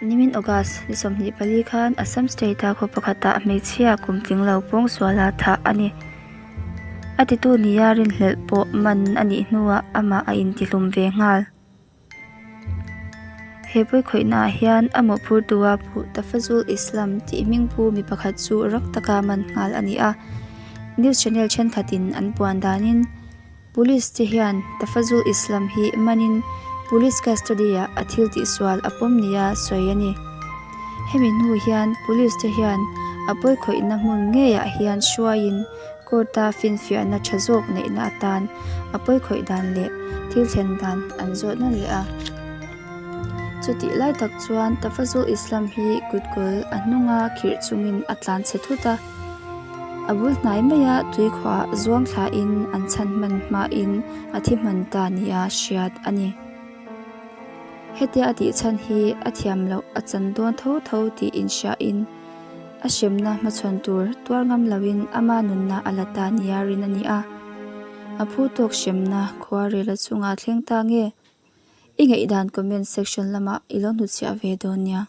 Nimin August ni 24 khan Assam state-a khaw pakhatah hmeichhia kum tling lo pawngsuala thah a ni. A titu nia rinhlelh pawh man a nih hnuah amah a intihlum ve nghal. He pawikhawihnaah hian a mawhphurtua puh Tafazul Islam tih hmingpu mi pakhat chu rak taka man nghal a ni a. News channel thenkhatin an puan danin, Police te hian Tafazul Islam hi manin Police custody ah a thil tihsual a pawm nia sawi a ni. Hemi hnu hian Police te hian a pawikhawihna hmun ngeiah hian hruaiin court a finfiahna tha zawk neihna atan a pawikhawih dan leh thil thlen dan an zawt nawn leh a. Chutih lai tak chuan Tafazul Islam hi kutkawl a hnunga khirh chungin a tlan chhe thut a. A bul hnai maia tuikhuah zuang thlain an chhan hman hmain a thi hman ta nia hriat a ni. Hetia a tih chhan hi a thiam loh a chan dawn tho tho tih inhriain a hremna hmachhawn tur tuar ngam loin ama nunna a la ta nia rin a ni a. A phu tawk hremna khuarel a chungah thleng ta nge? I ngaihdan comment section lamah i lo hnutchhiah ve dawn nia.